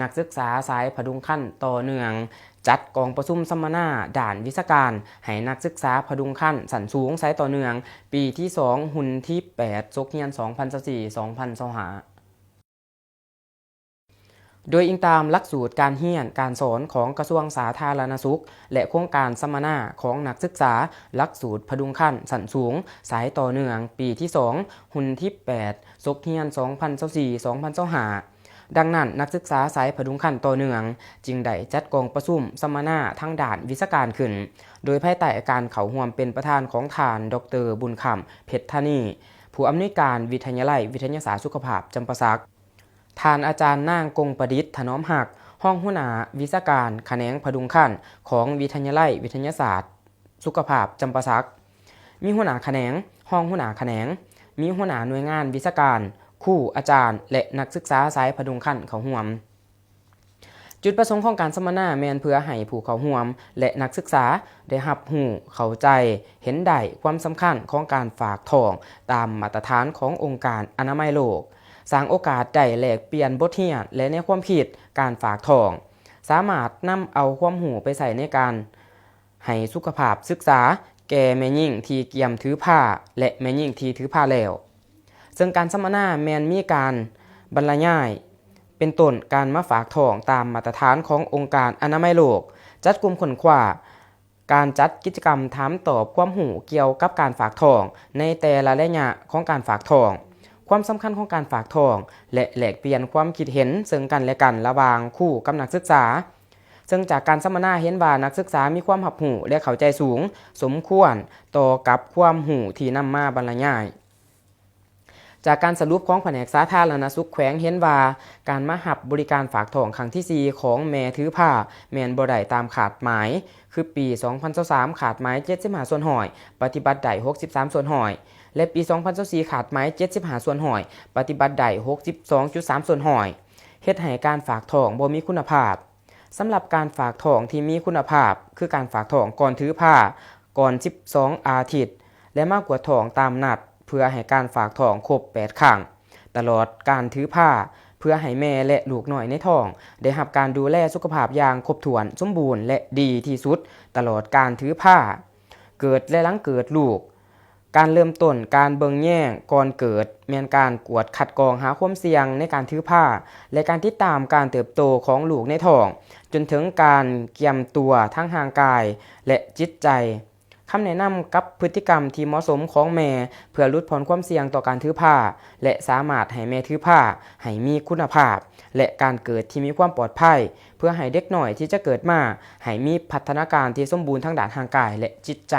ນັກສຶກສາສາຍຜະດຸງຄັນຕໍ່ເນື່ອງ ຈັດກອງປະຊຸມສຳມະນາດ້ານວິຊາການໃຫ້ນັກສຶກສາຜະດຸງຄັນຊັ້ນສູງສາຍຕໍ່ເນື່ອງ ປີທີສອງ ຮຸ່ນທີແປດ ສົກຮຽນສອງພັນຊາວສີ່ ສອງພັນຊາວຫ້າ. ໂດຍອີງຕາມຫຼັກສູດການຮຽນການສອນຂອງກະຊວງສາທາລະນະສຸກ ແລະ ໂຄງການສຳມະນາຂອງນັກສຶກສາຫຼັກສູດຜະດຸງຄັນຊັ້ນສູງສາຍຕໍ່ເນື່ອງ ປີທີສອງ ຮຸ່ນທີແປດ ສົກຮຽນສອງພັນຊາວສີ່ ສອງພັນຊາວຫ້າ. ດັ່ງນັ້ນ, ນັກສຶກສາສາຍຜະດຸງຄັນຕໍ່ເນື່ອງ ຈຶ່ງໄດ້ຈັດກອງປະຊຸມສຳມະນາທາງດ້ານວິຊາການຂຶ້ນ, ໂດຍພາຍໃຕ້ການເຂົ້າຮ່ວມເປັນປະທານຂອງທ່ານ ດອກເຕີ ບຸນຄຳ ເພັດທານີ, ຜູ້ອຳນວຍການວິທະຍາໄລວິທະຍາສາດສຸຂະພາບຈຳປາສັກ, ທ່ານອາຈານນາງ ກົງປະດິດ ຖະໜອມຮັກ, ຮອງຫົວໜ້າວິຊາການຂະແໜງຜະດຸງຄັນຂອງວິທະຍາໄລວິທະຍາສາດສຸຂະພາບຈຳປາສັກ, ມີຫົວໜ້າຂະແໜງ, ຮອງຫົວໜ້າຂະແໜງ, ມີຫົວໜ້າໜ່ວຍງານວິຊາການ, ຄູ, ອາຈານ ແລະ ນັກສຶກສາສາຍຜະດຸງຄັນເຂົ້າຮ່ວມ. ຈຸດປະສົງຂອງການສຳມະນາແມ່ນເພື່ອໃຫ້ຜູ້ເຂົ້າຮ່ວມ ແລະ ນັກສຶກສາໄດ້ຮັບຮູ້, ເຂົ້າໃຈ, ເຫັນໄດ້ຄວາມສຳຄັນຂອງການຝາກທ້ອງຕາມມາດຕະຖານຂອງອົງການອະນາໄມໂລກ, ສ້າງໂອກາດໄດ້ແລກປ່ຽນບົດຮຽນ ແລະ ແນວຄວາມຄິດການຝາກທ້ອງ, ສາມາດນຳເອົາຄວາມຮູ້ໄປໃຊ້ໃນການ ໃຫ້ສຸຂະພາບສຶກສາແກ່ແມ່ຍິງທີ່ກຽມຖືພາ ແລະ ແມ່ຍິງທີ່ຖືພາແລ້ວ. ເຊິ່ງການສຳມະນາແມ່ນມີການບັນລະຍາຍ ເປັນຕົ້ນການມາຝາກທ້ອງຕາມມາດຕະຖານຂອງອົງການອະນາໄມໂລກ, ຈັດກຸ່ມຄົ້ນຄວ້າ, ການຈັດກິດຈະກຳຖາມຕອບຄວາມຮູ້ກ່ຽວກັບການຝາກທ້ອງໃນແຕ່ລະໄລຍະຂອງການຝາກທ້ອງ, ຄວາມສຳຄັນຂອງການຝາກທ້ອງ ແລະ ແລກປ່ຽນຄວາມຄິດເຫັນເຊິ່ງກັນແລະກັນລະຫວ່າງຄູກັບນັກສຶກສາ. ເຊິ່ງຈາກການສຳມະນາເຫັນວ່ານັກສຶກສາມີຄວາມຮັບຮູ້ ແລະ ເຂົ້າໃຈສູງສົມຄວນຕໍ່ກັບຄວາມຮູ້ທີ່ນຳມາບັນລະຍາຍ. ຈາກການສະຫຼຸບຂອງພະແນກສາທາລະນະສຸກແຂວງເຫັນວ່າ ການມາຮັບບໍລິການຝາກທ້ອງຄັ້ງທີສີ່ຂອງແມ່ຖືພາແມ່ນບໍ່ໄດ້ຕາມຄາດໝາຍ, ຄືປີສອງພັນຊາວສາມ ຄາດໝາຍເຈັດສິບຫ້າສ່ວນຮ້ອຍ ປະຕິບັດໄດ້ຫົກສິບສາມສ່ວນຮ້ອຍ ແລະ ປີສອງພັນຊາວສີ່ ຄາດໝາຍເຈັດສິບຫ້າສ່ວນຮ້ອຍ ປະຕິບັດໄດ້ຫົກສິບສອງຈຸດສາມສ່ວນຮ້ອຍ ເຮັດໃຫ້ການຝາກທ້ອງບໍ່ມີຄຸນນະພາບ. ສຳລັບການຝາກທ້ອງທີ່ມີຄຸນນະພາບ ຄືການຝາກທ້ອງກ່ອນຖືພາ, ກ່ອນສິບສອງອາທິດ ແລະ ມາກວດທ້ອງຕາມນັດ ເພື່ອໃຫ້ການຝາກທ້ອງຄົບແປດຄັ້ງ ຕະຫຼອດການຖືພາ, ເພື່ອໃຫ້ແມ່ ແລະ ລູກນ້ອຍໃນທ້ອງໄດ້ຮັບການດູແລສຸຂະພາບຢ່າງຄົບຖ້ວນ, ສົມບູນ ແລະ ດີທີ່ສຸດ ຕະຫຼອດການຖືພາ, ເກີດ ແລະ ຫຼັງເກີດລູກ. ການເລີ່ມຕົ້ນການເບິ່ງແຍງກ່ອນເກີດ ແມ່ນການກວດຄັດກອງຫາຄວາມສ່ຽງໃນການຖືພາ ແລະ ການຕິດຕາມການເຕີບໂຕຂອງລູກໃນທ້ອງ, ຈົນເຖິງການກຽມຕົວທາງຮ່າງກາຍ ແລະ ຈິດໃຈ. ຄຳແນະນຳກັບພຶດຕິກຳທີ່ເໝາະສົມຂອງແມ່ ເພື່ອຫຼຸດຜ່ອນຄວາມສ່ຽງຕໍ່ການຖືພາ ແລະ ສາມາດໃຫ້ແມ່ຖືພາໃຫ້ມີຄຸນນະພາບ ແລະ ການເກີດທີ່ມີຄວາມປອດໄພ ເພື່ອໃຫ້ເດັກນ້ອຍທີ່ຈະເກີດມາໃຫ້ມີພັດທະນາການທີ່ສົມບູນທາງດ້ານຮ່າງກາຍ ແລະ ຈິດໃຈ.